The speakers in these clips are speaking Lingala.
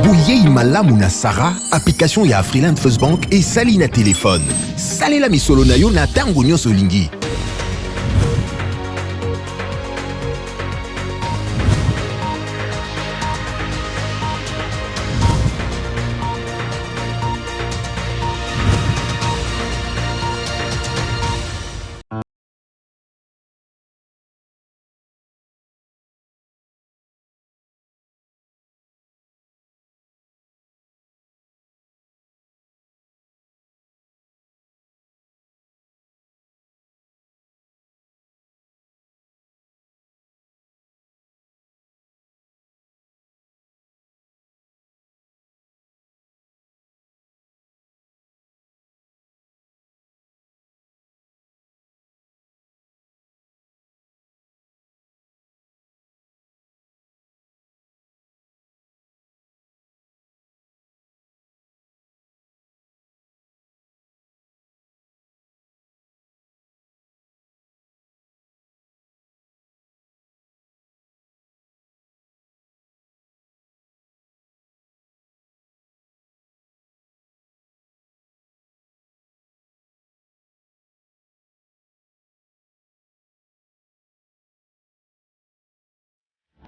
Boyei malamu na Sara, application ya Afriland First Bank esali na telefone. Salela misolo na yo na ntango nyonso olingi.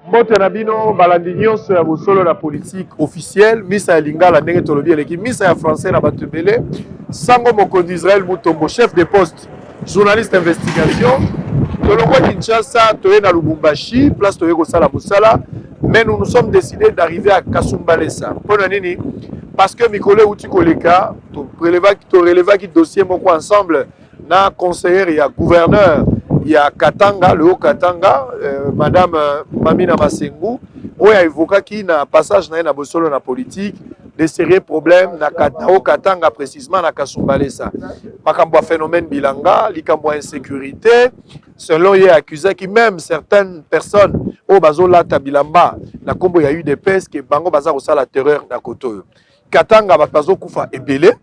Mbote na bino balandi nyonso ya bosolo na politique officielle, misa ya lingala ndenge tolobi eleki misa ya français na bato ebele. Sango mokonzi Israël Mutombo, chef de poste, journaliste investigation. Tolongwa Kinshasa, toye na Lubumbashi, place toye kosala mosala, mais nous nous sommes décidés d'arriver à Kasumbalesa. Mpo na nini? Parce que mikolo euti koleka, to relevaki dossier moko ensemble na conseillère ya gouverneur ya Katanga, le haut Katanga, madame Mamina Masengu, oyo a évoquaki na passage na ye na bosolo na politique des sérieux problèmes na haut Katanga, précisément na Kasumbalesa. Makambo ya phénomène bilanga, likambo ya insécurité, selon ye accusaki même certaines personnes oyo bazolata bilamba na kombo ya UDPS ke bango baza kosala terreur na koto oyo. Katanga bato bazokufa ebele,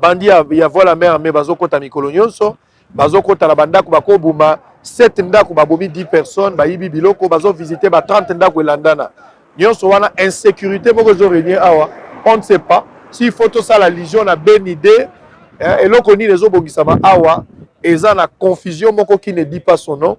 bandi ya voie la mer me bazokota mikolo nyonso, bazokota na bandako bakobuma 7 ndako babomi 10 personnes, bayibi biloko, bazovisite ba 30 ndako elandana. Nyonso wana insécurité moko ezo régner awa, on ne sait pas s'il faut tosala allusion na Beni de eloko nini ezobongisama awa, eza na confusion moko qui ne dit pas son nom.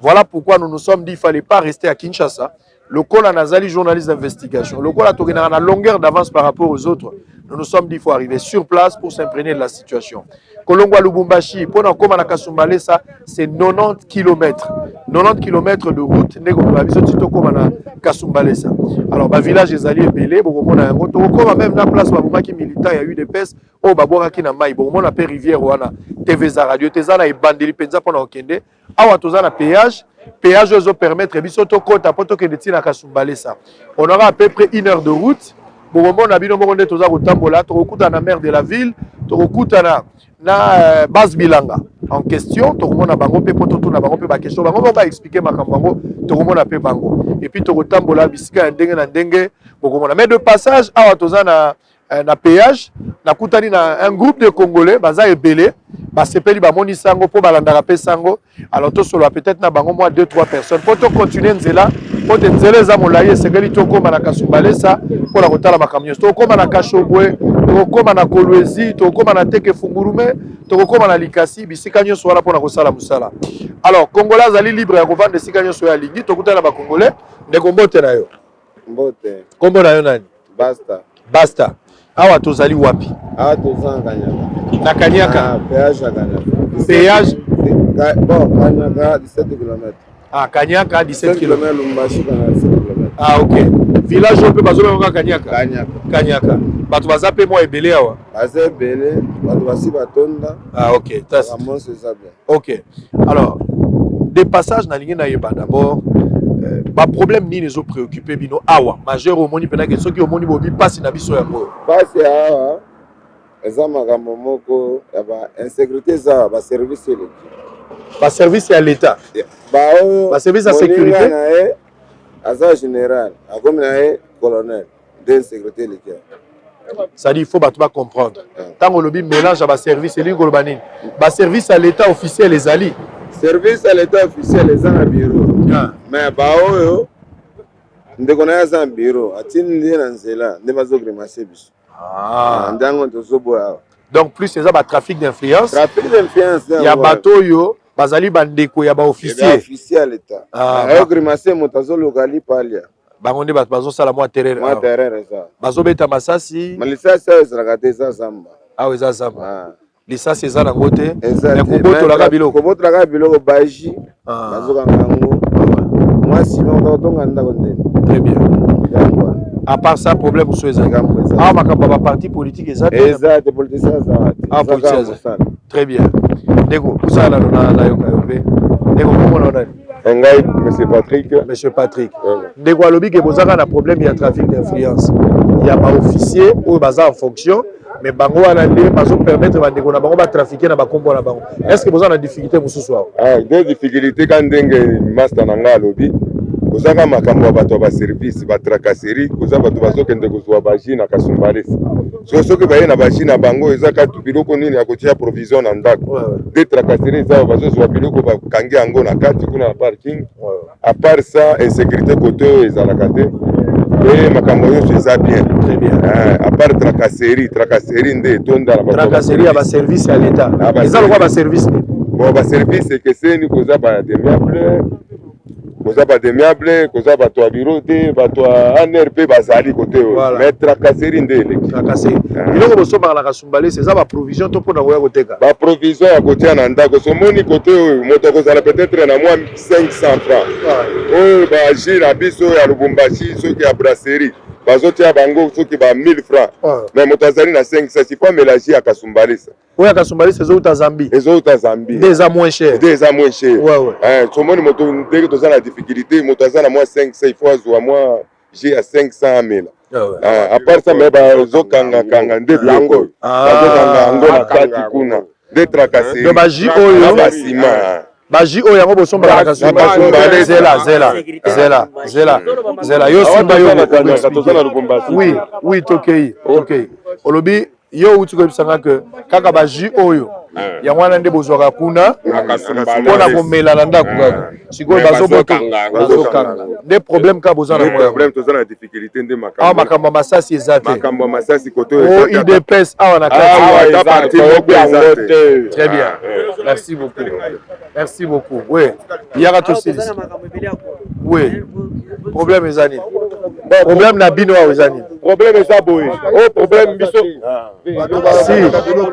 Voilà pourquoi nous nous sommes dit il fallait pas rester à Kinshasa. Lokola nazali journaliste d'investigation, lokola tokendaka na longueur d'avance par rapport aux autres, nous nous sommes dit il faut arriver sur place pour s'imprégner de la situation. Kolongwa Lubumbashi pona koma na Kasumbalesa, c'est 90 kilomètres. 90 kilomètres de route ndeko ba biso ti tokoma na Kasumbalesa. Alors ba village ezali ebele, bokomona yango, tokokoma même na place babomaki militant ya UDPS oyo babwakaki na mai, bokomona pe rivière wana, TV za radio te eza na ebandeli mpenza mpona kokende. Awa toza na péage, péage oyo ezopermettre biso tokota mpo tokende ti na Kasumbalesa. On aura à peu près une heure de route. Bokomona bino moko nde toza kotambola, tokokutana na maire de la ville, tokokutana na base bilanga en question, tokomona bango mpe po totuna bango mpe ba question, bango moko ba expliquer makambo yango, tokomona mpe bango. Et puis tokotambola bisika ya ndenge na ndenge, bokomona. Mais de passage awa toza na péage, nakutani na un groupe de Congolais baza ebele, basepeli bamoni sango po balandaka pe sango. Alors tosolola peut-être na bango moi 2 3 personnes po to continuer nzela, po te nzela eza molayi, esengeli tokóma na Kasumbalesa mpona kotala makambo nyonso. Tokóma na Kashobwe, tokóma na Kolwezi, tokóma na Teke Fungurume, tokóma na Likasi, bisika nyonso wana mpona kosala mosala. Alors Congolais azali libre ya kovanda esika nyonso oyo alingi. Tokutana na ba Congolais. Ndeko, mbote na yo. Mbote. Kombo na yo nani? Basta. Basta. Awa tozali wapi? Awa toza na Kanyaka. Na Kanyaka? Ah, péage ya Kanyaka. Péage? Bon, Kanyaka 17 km. Ah, Kanyaka 17 km. Lubumbashi Kanyaka 17 km. Ah, ok. Village oyo mpe bazobengaka Kanyaka? Kanyaka. Kanyaka. Bato baza mpe mwa ebele awa? Baza ebele, bato basi batonda. Ah, ok. Tas. Bamonso eza bien. Ok. Alors, de passage nalingi nayeba d'abord ba problème nini ezo préoccuper bino awa majeur omoni mpenza ke soki omoni bobi mpasi na biso yango oyo. Mpasi ya awa eza makambo moko ya ba insécurité, eza ba service eleki. Ba service ya l'État? Baoyo Ba service ya sécurité? Na ye aza général, akomi na ye colonel, nde insécurité eleki awa. C'est-à-dire il faut bato bacomprendre, ntango olobi mélange ya baservice, elingi koloba nini? Baservice ya l'État officiel ezali? Service ya l'État officiel eza na bureau, mais baoyo Ndeko na ye aza na bureau, atindi ye na nzela nde bazogrimace biso. Ah. Nde yango tozoboya awa. Donc plus eza ba trafic d'influence. Trafic d'influence ya bato oyo bazali bandeko ya baofficier. Officier ya l'État. Ah, Ayogrimace moto azoluka lipa alia. Bango nde bato bazosala mwa terreur. Mwa terreur eza. Bazobeta masasi. Ma lisasi awa ezalaka te, eza zamba. Awa eza zamba. Ah. Lisasi eza nango te. Eza te. Kobotolaka biloko. Kobotolaka biloko baji. Ah. Bazokanga yango. Mwa nsima moto akotonga ndako ndeni. Très bien. Yango wana. À part ça, problème mosusu eza te. Likambo eza. Awa makambo ya baparti politique eza te. Eza te, politicien aza te. Ah, Eza politicien kaka aza. mosala. Très bien. Ndeko, pusana nano na nayoka yo mpe. Ndeko, komona nani? Ngai Monsieur Patrick. Monsieur Patrick. Ndeko alobi ke bozaka na problème ya trafic d'influence ya baofficier oyo baza en fonction, mais bango wana nde bazopermettre bandeko na bango batrafiquer na bakombo na bango. Est ce que boza na difficulté mosusu awa? Ah, nde difficulté ka ndenge master na ngai alobi, kozaka makambo ya bato ya baservice, batracasserie, koza bato bazokende kozwa baji na Kasumbalesa. So soki baye na baji na bango, eza kaka biloko nini ya kotia provision na ndako. Nde tracasserie eza awa, bazozwa biloko, bakangi yango na kati kuna na parking. À part ça, insécurité côté oyo ezalaka te e, makambo nyonso eza bien. Très bien. À part tracasserie, tracasserie nde etonda na bato ya Tracasserie ya baservice. Baservice ya l'État. Ah, ba Eza lokwa baservice nini? Bon, baservice ekeseni, koza bademiable, koza bademiable, koza bato ya bureau te, bato ya ANR mpe bazali kote oyo. Voilà. Mais tracasserie nde eleki. Tracasserie. Biloko bosombaka na Kasumbalesa eza baprovision to mpona koya koteka? Baprovision ya kotia na ndako. Somoni kote oyo moto akozala peut-être na mwa 500 francs, oyo baji na biso ya Lubumbashi, soki ya brasserie, bazotia bango soki ba 1000 francs, mais moto azali na 500, sifo amela jus ya Kasumbalesa. Oyo ya Kasumbalesa ezouta Zambie. Ezouta Zambie. Nde eza moins cher. Nde eza moins cher. Ouais. Eh, somoni moto ndenge toza na difficulté, moto aza na mwa 500, il faut azwa mwa jus ya 500 amela. Ah, à part ça, mais bazokangakanga nde biloko oyo bazokanga yango na kati kuna nde tracasserie. Donc baji oyo na basima. Baji oyo yango bosombaka na Kasumbalesa. Zela, zela, zela, zela, zela, yo simba yo. Toza na Lubumbashi. Oui, tokei. Olobi yo outi koyebisanga ke kaka bajus oyo yango wana nde bozwaka kuna mpona komela na ndako. Kaka sikoyo bazoboto, bazokanga, nde problème kaka boza na Nde problème toza na difficulté nde awa. Makambo Makambo ya masasi eza te? Makambo ya masasi kote O oyo eza te. UDPS awa na kati? Awa ata parti moko eza te. Très bien, merci beaucoup, merci beaucoup. Oui, yaka tosilisa. Oui, problème eza nini? Problème na bino awa eza nini? Problème eza boye, oyo problème biso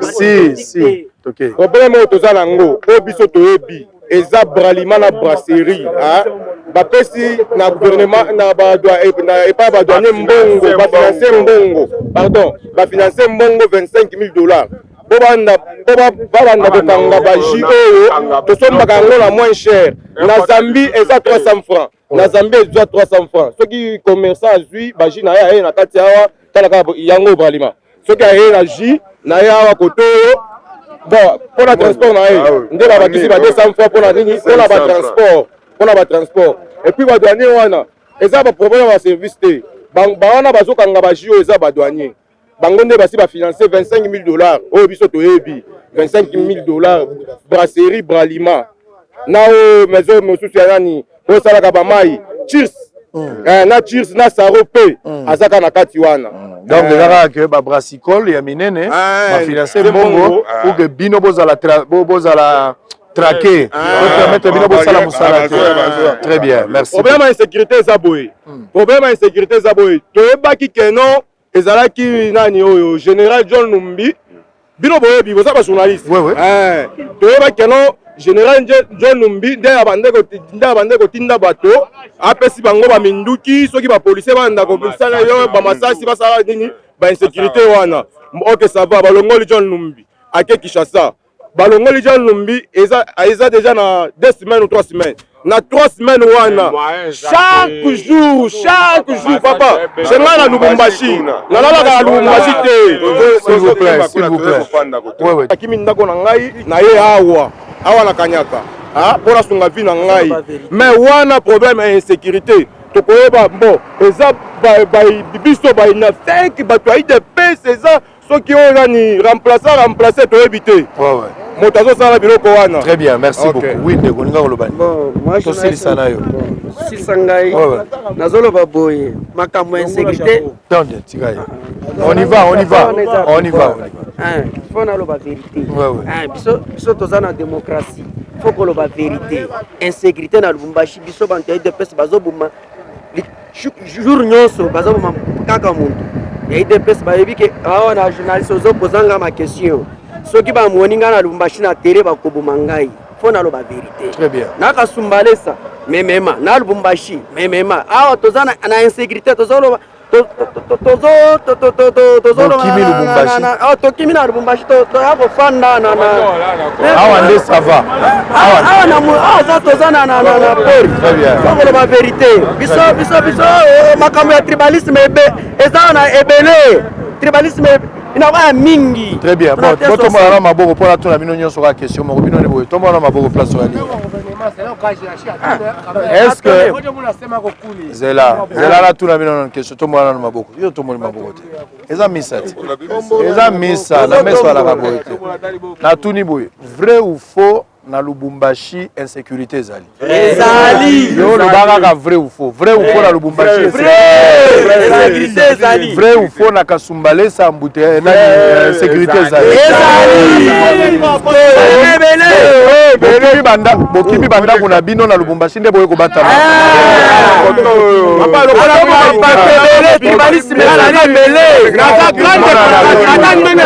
Si, si, si, ok. Problème oyo toza nango, oyo biso toyebi, eza Bralima na brasserie, ah. Bapesi na gouvernement na epai ya badouanier mbongo, bafinance mbongo, pardon, bafinance mbongo 25 000 dollars po babanda kokanga bajus oyo tosombaka yango na moins cher. Na Zambie eza 300 francs, na Zambie ezwa 300 francs. Soki commerçant azwi bajus na ye, aye na kati awa, tala kaka yango Bralima, soki aye na jus na ye awa kote oyo, bon, mpona transport na ye nde babakisi ba 200 francs. Mpona nini? Mpona batransport, mpona batransport. Et puis badouanier wana, eza baproblème ya baservice te. Bawana bazokanga bajus oyo eza badouanier, bango nde basi bafinance 25 000 dollars oyo biso toyebi, 25 000 dollars, brasserie Bralima na oyo maison mosusu ya nani oyo esalaka bamai, Cheers, na Cheers na Saro mpe azaka na kati wana. Donc eza kaka ke babrassicole ya minene bafinance mbongo pour que bino bozala bozala traqué, permettre bino bosala mosala te. Très bien, merci. Problème ya insécurité eza boye, problème ya insécurité eza boye. Toyebaki ke non, ezalaki nani oyo, général John Numbi, bino boyebi, boza bajournaliste. Toyebaki ke non, général John Numbi nde abande kotinda bato, apesi bango baminduki, soki bapolisier banda kosala yo bamasasi, basala nini, bainsécurité wana. Ok, ça va, balongoli John Numbi, ake Kinshasa. Balongoli John Numbi, eza déjà na 2 semaines ou 3 semaines. Na 3 semaines wana, chaque jour, chaque jour, papa, c'est ngai na Lubumbashi, nalalaka na Lubumbashi te. S'il vous plaît, s'il vous plaît. Ouais. Akimi ndako na ngai na ye awa awa na Kanyaka mpo nasunga vie na ngai. Mais wana problème ya insécurité tokoyeba, bon, eza biso baina 5 bato ya UDPS, eza soki oyo nani remplaçant, remplace, toyebi te. Moto azosala biloko wana. Très bien, merci Ok. beaucoup. Oui, ndeko, olinga koloba nini? Bon, moi, Tosilisa na yo. Silisa ngai. Ouais, ouais. Nazoloba boye makambo ya insécurité. Attendez, tika ye. On y va, on y va. On y va, on y va. Hein, faut naloba vérité. Ouais, ouais. Hein, biso biso toza na démocratie. Faut koloba vérité. Insécurité na Lubumbashi, biso bantu ya UDPS bazoboma jour nyonso, bazoboma kaka moto ya UDPS. Bayebi ke awa na journaliste ozopoza nga ma question, soki bamoni nga na Lubumbashi na tere, bakoboma ngai. Faut naloba vérité. Très bien. Na Kasumbalesa memema, na Lubumbashi memema, awa toza na insécurité. Tozoloba Bokimi Lubumbashi. Tokimi na Lubumbashi, toya kofanda na Awa nde ça va. Awa na awa za toza na pori. Très bien. Faut koloba vérité. Biso makambo ya tribalisme ebe eza na ebele, tribalisme inakuwa ya mingi. Très bien. Bon, Tuna te botombola na maboko mpona tuna bino nyonso kaka question moko. Bino nde boye, tombola na maboko place oyali. Est-ce que zela zela, natuna bino nano question. Tombola nano maboko. Yo tomboli maboko te, eza misa te, eza misa na meso alaka boye te. Natuni boye: vrai ou faux, na Lubumbashi insécurité ezali? Ezali. Yo oloba kaka vrai ou faux. Vrai ou faux, na Lubumbashi? Insécurité ezali. Vrai ou faux, na Kasumbalesa mbute nani, insécurité ezali? Ezali ebele. Bokimi bandako na bino na Lubumbashi nde boye kobatama. Ebele, tribalisme ezali ebele. Naza grande ata ndenge na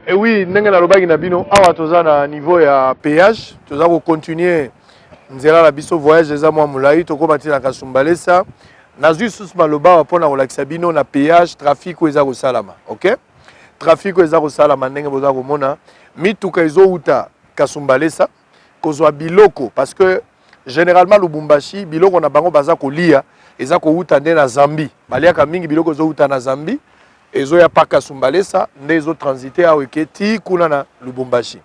Et oui, ndenge nalobaki na bino, awa toza na niveau ya péage, toza kocontinue nzela na biso. Voyage eza mwa molai, tokóma ti na Kasumbalesa. Nazwi susu maloba awa mpona kolakisa bino na péage trafic oyo eza kosalama. Ok, trafic oyo eza kosalama, ndenge boza komona, mituka ezowuta Kasumbalesa kozwa biloko, parce que généralement Lubumbashi, biloko na bango baza kolia eza kowuta nde na Zambie. Baliaka mingi biloko ezowuta na Zambie, ezoya pa Kasumbalesa nde ezotransite awa, eke ti kuna na Lubumbashi.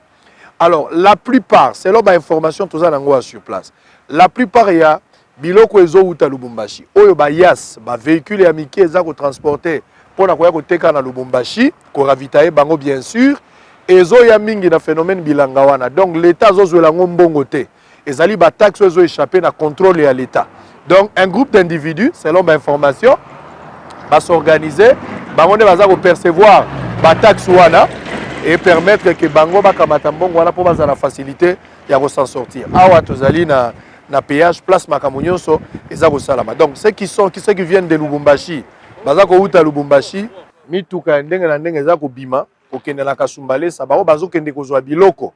Alors la plupart, selon bainformation toza nango ya sur place, la plupart ya biloko ezowuta Lubumbashi, oyo bahiace, bavéhicule ya mike eza kotransporte mpona koya koteka na Lubumbashi, koravitailler bango bien sûr, ezoya mingi na phénomène bilanga wana. Donc l'État azozwela yango mbongo te, ezali bataxe oyo ezoéchappe na contrôle ya l'État. Donc un groupe d'individus, selon bainformation, basorganize bango nde baza kopercevoir bataxe wana et permettre ke bango bakamata mbongo wana mpo bazala na facilité ya kos'en sortir. Awa tozali na péage, place makambo nyonso eza kosalama. Donc ceux qui viennent de Lubumbashi, baza kowuta Lubumbashi, mituka ya ndenge na ndenge eza kobima kokende na Kasumbalesa. Bango bazokende kozwa biloko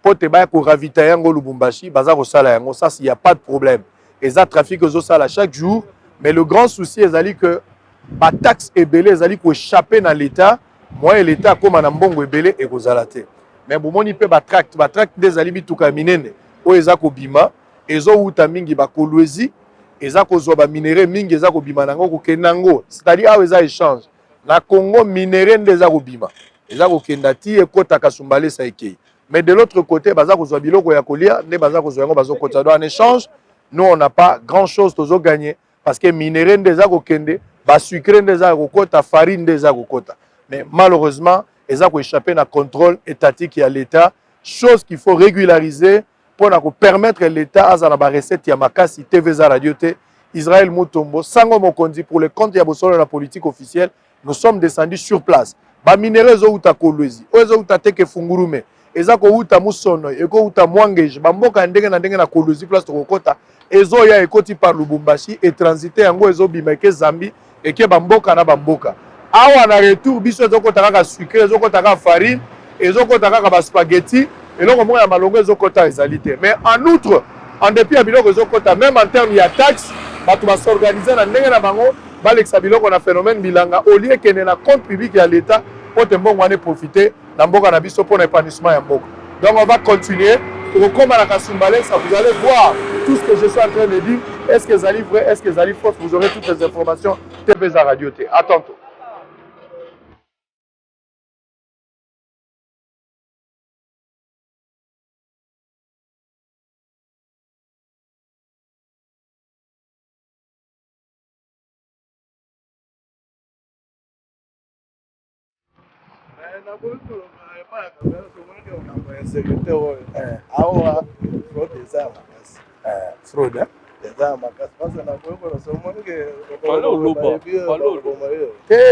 mpo te baya koravitailler yango Lubumbashi, baza kosala yango. Ça, il y a pas de problème, eza trafic ezosala chaque jour. Mais le grand souci ezali que bataxe ebele ezali koéchappe na l'État. Moyen l'État akóma na mbongo ebele ekozala te. Mais bomoni mpe batract, batract nde ezali mituka ya minene oyo eza kobima, ezowuta mingi baKolwezi, eza kozwa baminerais mingi, eza kobima nango kokende yango. C'est-à-dire awa eza échange na Congo, minerais nde eza kobima, eza kokenda ti ekɔta Kasumbalesa, ekei. Mais de l'autre côté, baza kozwa biloko ya kolia nde baza kozwa yango, bazokota. Donc en échange, nous, on n'a pas grand chose tozogagner, parce que minerais nde eza kokende, basucre nde eza kokota, farine nde eza kokota. Mais malheureusement eza koéchappe na contrôle étatique ya l'État, chose qu'il faut régulariser mpona kopermettre l'État aza na barecette ya makasi. TV eza radio te. Israël Mutombo, sango mokonzi, pour le compte ya Bosolo na politique officielle, nous sommes descendus sur place. Baminerais ezowuta Kolwezi, oyo ezowuta Teke Fungurume, eza kowuta Musono, ekowuta Mwangeji, bamboka ya ndenge na ndenge na Kolwezi place tokokota, ezoya, ekoti par Lubumbashi, etransite yango, ezobima, eke Zambie, eke bamboka na bamboka. Awa na retour, biso ezokota kaka sucre, ezokota kaka farine, ezokota kaka baspaghetti, eloko moko ya malongo ezokota ezali te. Mais en outre, En dépit ya biloko ezokota, même en terme ya taxe, bato bas'organiser na ndenge na bango, balekisa biloko na phénomène bilanga au lieu ekende na compte public ya l'État mpo te mbongo wana eprofite na mboka na biso mpo na épanouissement ya mboka. Donc on va continuer, tokokóma na Kasumbalesa, vous allez voir tout ce que je suis en train de dire, est ce que ezali vrai, est ce que ezali fausse. Vous aurez toutes les informations. TV eza radio te. À tantôt. Nakoki koloba epai ya Kabila, somonaki makambo ya insécurité oyo awa, fraude eza ya makasi. Fraude? Eza ya makasi parce que nakoki koloba, somonaki Fallait oloba. Te.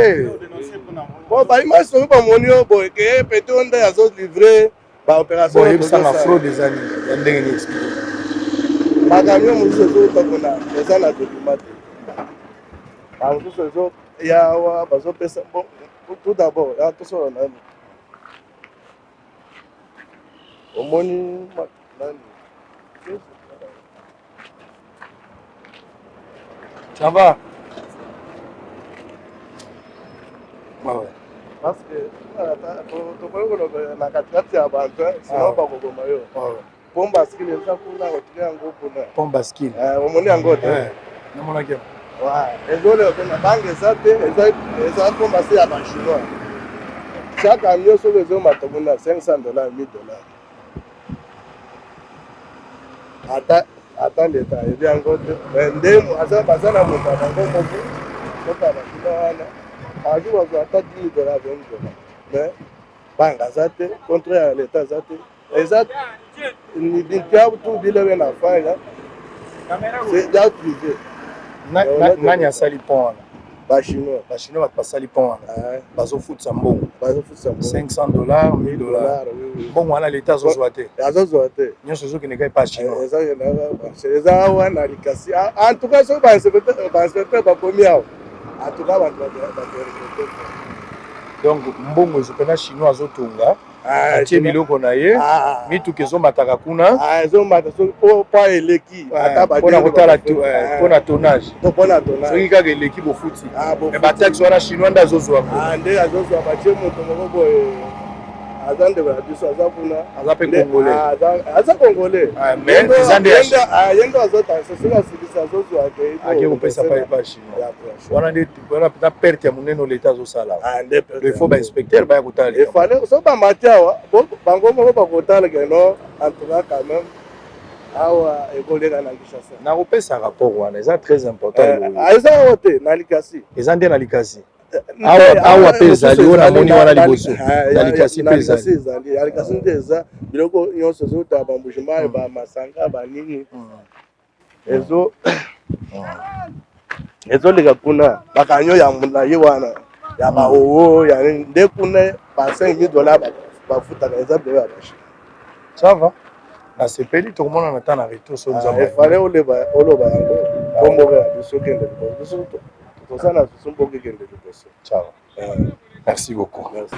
Bon, baimage soki bamoni yo boye ke pete nde azolivrer baopération. Bon, yebisanga, fraude eza nini, ya ndenge nini? Explique. Bacamion mosusu ezouta kuna, eza na document te. Bamosusu ezo yawa bazopesa. Bon, tout d'abord ya tosolo nani, omoni nani. Ça va? Ouais, ouais. Parce que tokoki koloba na katikati ya bato, sinon bakoboma yo. Pont bascule eza kuna, otika yango kuna. Pont bascule. Omoni yango te? Namonaki yango. Ezoleka kuna, banque eza te, eza pont bascule ya bachinois. Chaque camion soki ezomata kuna, 500 $, 1000 $. Ata leta ayebi yango te, mais nde baza na moto ya bango moko kotala kuna wana, akoki kozwa ata 10 $, 20 $, mais banque aza te, contrôle ya leta aza te. Eza tu bilebe na fanya, c'est déjà privé. Nani asali pont wana? Bachinois. Bachinois bato basali pont wana, bazofutisa mbongo. Bazofutisa mbongo. 500 $, 1000 $. Mbongo wana leta azozwa te? Azozwa te. Nyonso ezokende kaka epa chinois? Eza awa na Likasi. En tout cas, soki bainspecteur bakomi awa, en tout cas bato bakoregretter. Donc mbongo ezopena, chinois azotonga, atie biloko na ye, mituka ezomataka kuna. Ezomata soki po eleki. Mpona kotala, mpona tonnage. Mpona tonnage. Soki kaka eleki, bofuti. Mais bataxe wana, chinois nde azozwa? Nde azozwa. Batie moto moko boye, aza ndeko na biso, aza kuna. Aza mpe congolais? Aza congolais. Mais eza nde ye nde azotangisa, soki asilisi azozwa. Ake kopesa pa epa chinois wana. Nde wana mpenza perte ya monene leta azosala. Il faut bainspecteur baya kotala. Efale so bamati awa, bango moko bakotala ke non, en tout cas quand même awa ekoleka na Kinshasa. Nakopesa rapport wana, eza très important. Eza awa te, na Likasi. Eza nde na Likasi? Awa mpe ezali, oyo namoni wana liboso, na Likasi mpe ezali. Ezali ya Likasi nde eza biloko nyonso ezotala baMbujimayi, bamasanga, banini, ezo ezoleka kuna. Bacamion ya molai wana ya baowo ya nini nde kuna ba 5000 $ bafutaka, eza biloko ya bachinois. Ça va, nasepeli. Tokomona na temps na retour so Nzambe. Efale oloba yango po mboka ya biso ekende liboso. Biso toza na biso, mboka ekende liboso. Ça va, merci beaucoup. Merci.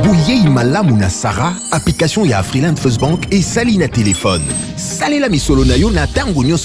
Boyei malamu na Sara, application ya Afriland First Bank esali na telefone. Salela misolo na yo na ntango nyonso.